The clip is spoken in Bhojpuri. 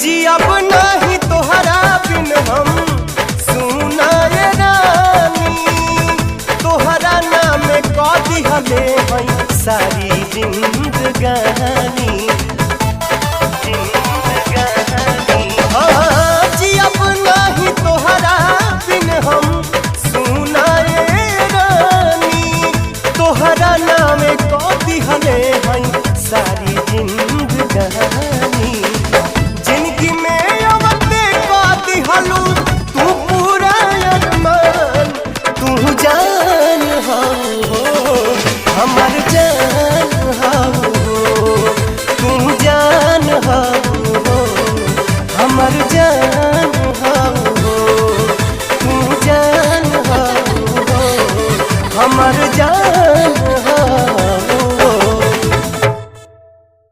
जियब नाही तोहरा बिन हम सुनाए रानी। तोहरा नाम क दिहले हई सारी जिंदगानी। हाँ, जियब नाही तोहरा बिन हम सुनाए रानी। तोहरा नाम क दिहले हई सारी जिंदगानी।